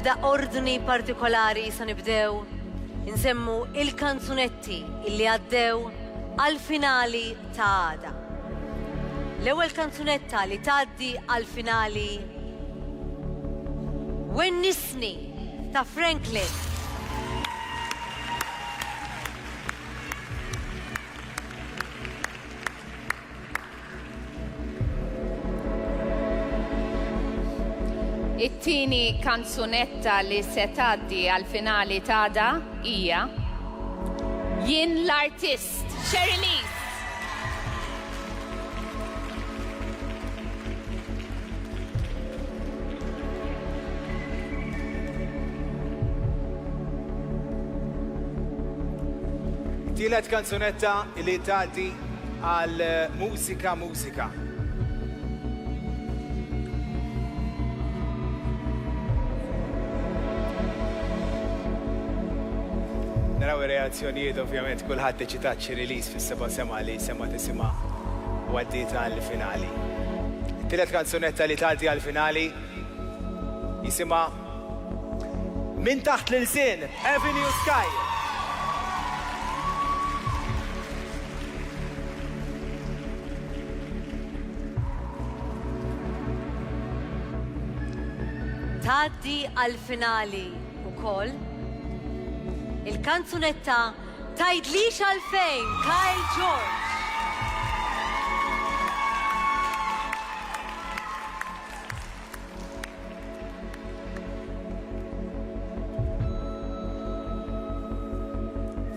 Bl-ebda ordni partikolari sa nibdew insemmu il-kanzunetti illi għaddew għall-finali ta' għada. L-ewwel kanzunetta li tgħaddi għall-finali Wennisni ta' Franklin. It-tieni kanzunetta li se tgħaddi għall-finali t'għada hija Jien l-Artist, Cherylis! Tielet kanzunetta li tgħaddi għal Mużika Mużika. Naraw ir-reazzjonijiet ovvjament kulħadd eċitat xi release fis-seba' sema li semgħet isimha u għaddiet għall-finali. It-tielet kanzunetta li tgħaddi għall-finali jisimha Minn taħt l-ilsien, Avenue Sky. Tgħaddi għall-finali wkoll il-kanzunetta Tgħidlix għalfejn, Kyle George.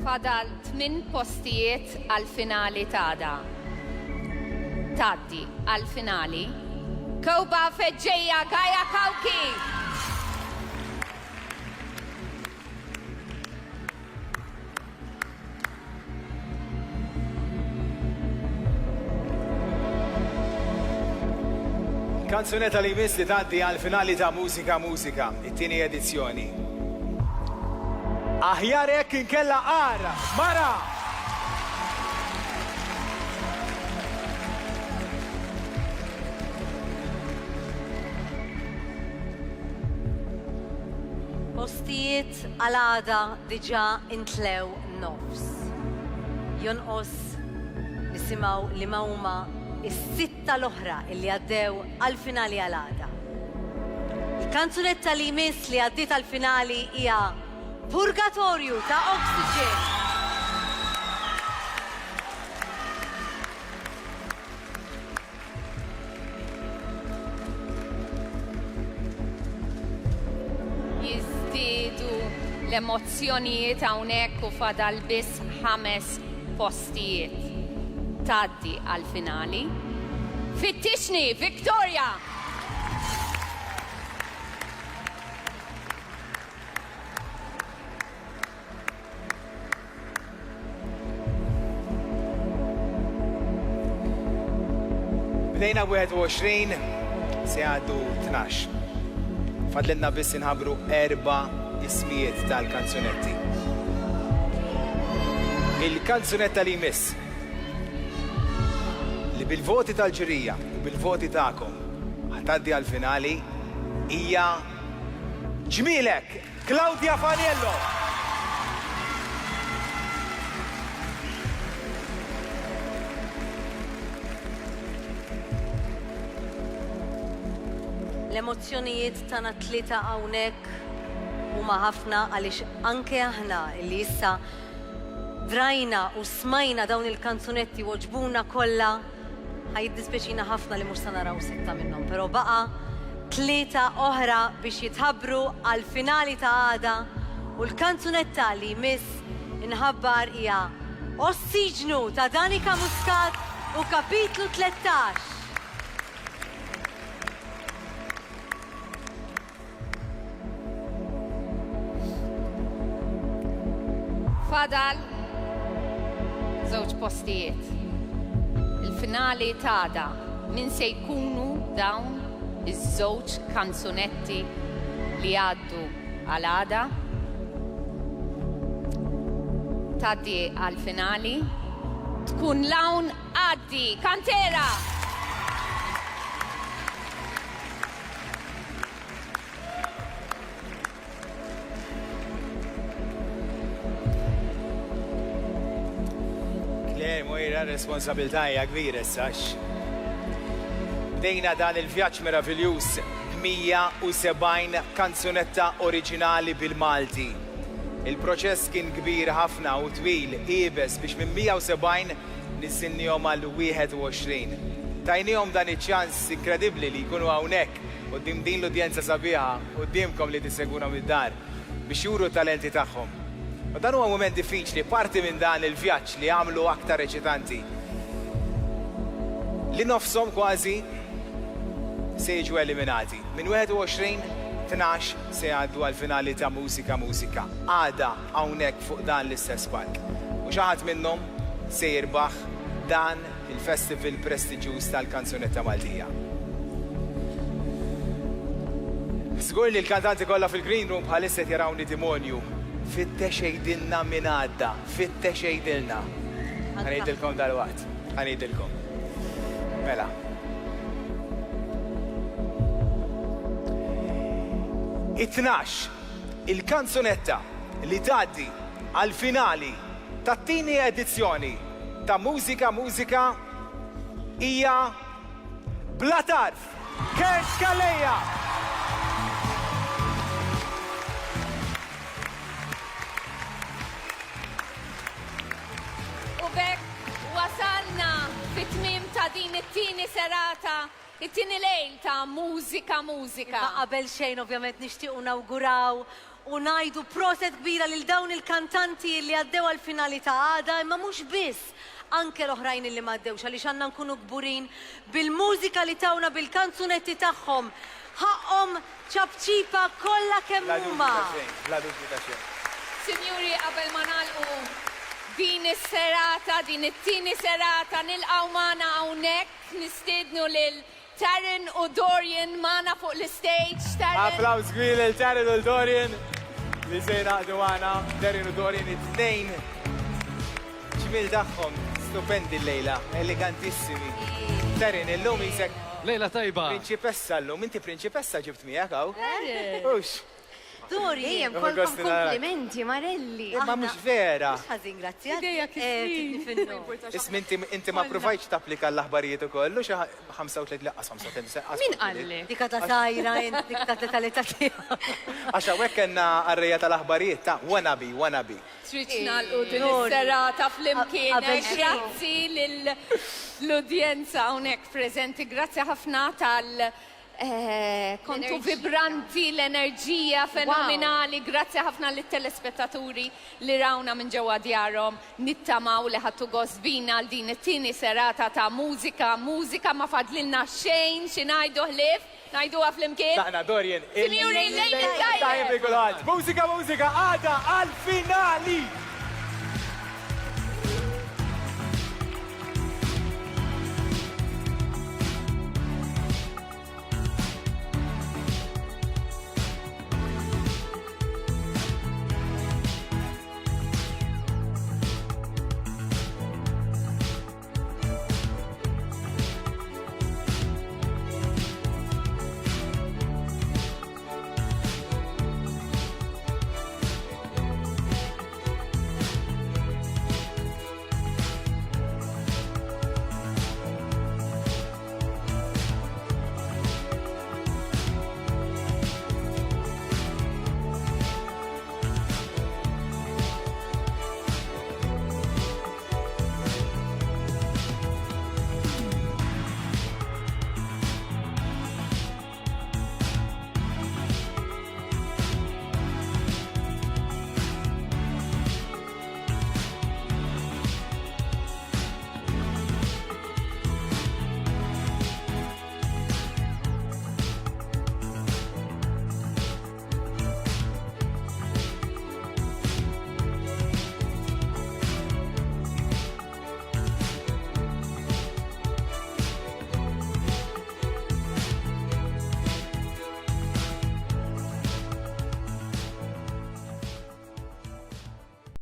Fadal tminn postijiet għall-finali t'għada. Tgħaddi għall-finali Kewba Feġġeja Gaia Cauchi! Kanzunetta li jmiss li tgħaddi għal finali ta' Mużika Mużika, it-tieni edizzjoni. Aħjar hekk inkella agħar, Mara! Postijiet għal għada diġà intlew nofs. Jonqos nisimgħu liema huma s-sitta l-oħra illi għaddew għall-finali għal għada. Il-kanzunetta li jmiss li għaddiet għall-finali hija Purgatorju ta' Oxygen. Jiżdiedu l-emozzjonijiet hawnhekk u fadal biss ħames postijiet. Tgħaddi għall-finali. Fittixni, Victoria! Bdejna b'21, se jgħaddu 12. Fadlilna biss inħabbru erba' ismijiet tal-kanzunetti. Il-kanzunetta li jmiss li bil-voti tal-ġurija u bil-voti tagħkom ħa tgħaddi għall-finali hija Ġmielek! Claudia Faniello. L-emozzjonijiet tagħna t-tlieta hawnhekk huma ħafna għaliex anke aħna li issa drajna u smajna dawn il-kanzunetti u għoġbuna kollha, Ħa jiddispjaċina ħafna li mhux sa naraw sitta minnhom, però baqa' tlieta oħra biex jitħabbru għall-finali ta' għada u l-kanzunetta li jmiss inħabbar hija Ossiġnu ta' Danica Muscat u Kapitlu 13. Fadal żewġ postijiet. Il-finali t'għada min se jkunu dawn iż-żewġ kanzunetti li jgħaddu għal għada? Tgħaddi għall-finali tkun l-hawn għaddi Kantera! r-responsabilità hija kbira issa għax bdejna dan il-vjaġġ meraviljuż b'170 kanzunetta oriġinali bil-Malti. Il-proċess kien kbir ħafna u twil, iebes biex minn 170 niżżilniehom għal 21. Tajniehom dan iċ-ċans inkredibbli li jkunu hawnhekk quddiem din l-udjenza sabiħa, quddiemkom li tissegwuna mid-dar, biex juru t-talenti tagħhom. U dan huwa mument diffiċli, parti minn dan il-vjaġġ li għamlu aktar eċitanti. Li nofshom kważi se jiġu eliminati. Minn 21, 12 se jgħaddu għall-finali ta' Mużika Mużika, għada hawnhekk fuq dan l-istess palk. U xi ħadd minnhom se jirbaħ dan il-festival prestiġjuż tal-kanzunetta Maltija. Żgur li l-kantanti kollha fil-green room bħalissa qed jarawni dimonju. Fittex għidilna min għadda, fittex għidilna. Ħa ngħidilkom dalwaqt, ħa ngħidilkom. Mela. It-tnax, il-kanzunetta li tgħaddi għall-finali tat-tieni edizzjoni ta' Mużika Mużika hija Bla Tarf, Kurt Calleja! U b'hekk wasalna fit-tmiem ta' din it-tieni serata, it-tieni lejl ta' Mużika Mużika. Imma qabel xejn ovvjament nixtiequ nawguraw u ngħidu proset kbira lil dawn il-kantanti li għaddew għall-finali ta' għada imma mhux biss, anke l-oħrajn illi m'għaddewx għaliex għandna nkunu kburin bil-mużika li tawna bil-kanzunetti tagħhom. Ħaqqhom ċapċipa kollha kemm Bla dubju huma. ta' xejn, bla dubju ta' xejn. Sinjuri qabel ma nagħlqu din is-serata, din it-tieni serata, nilqgħu magħna hawnhekk, nistiednu lil Taryn u Dorian magħna fuq l-istage. Taryn. Applaws kbir lil Taryn u Dorian li se jingħaqdu magħna. Taryn u Dorian it-tnejn ġmiel tagħhom stupendi llejla, elegantissimi. Taryn, illum qisek Lejla tajba. Prinċipessa llum, inti prinċipessa ġibt miegħek hawn. Hux? Dorian. Dejjem kollkom kumplimenti, Marelli. Imma mhux vera. Mhux ħażin, grazzi. Idejja kisrin. Isma' inti inti ma ppruvajtx tapplika l-aħbarijiet ukoll, hux 35 laqqas 35 sena. Min qallek? Dik għadha żgħira int, dik ta' tal-età tiegħek. Għax hawnhekk kellna qarrejja tal-aħbarijiet ta' wannabe, wannabe. Tridx nagħlqu din is-serata flimkien. Grazzi lill-udjenza hawnhekk preżenti, grazzi ħafna tal Kontu vibranti, l-enerġija fenomenali. Grazzi ħafna lit-telespettaturi li rawna minn ġewwa djarhom. Nittamaw li ħadtu gost bina għal din it-tieni serata ta' Mużika Mużika. Ma fadlilna xejn xi ngħidu ħlief ngħiduha flimkien. Tlaqna, Dorian. Sinjuri, il-lejl it-tajjeb! Tajjeb lil kulħadd. Mużika Mużika għada għall-finali!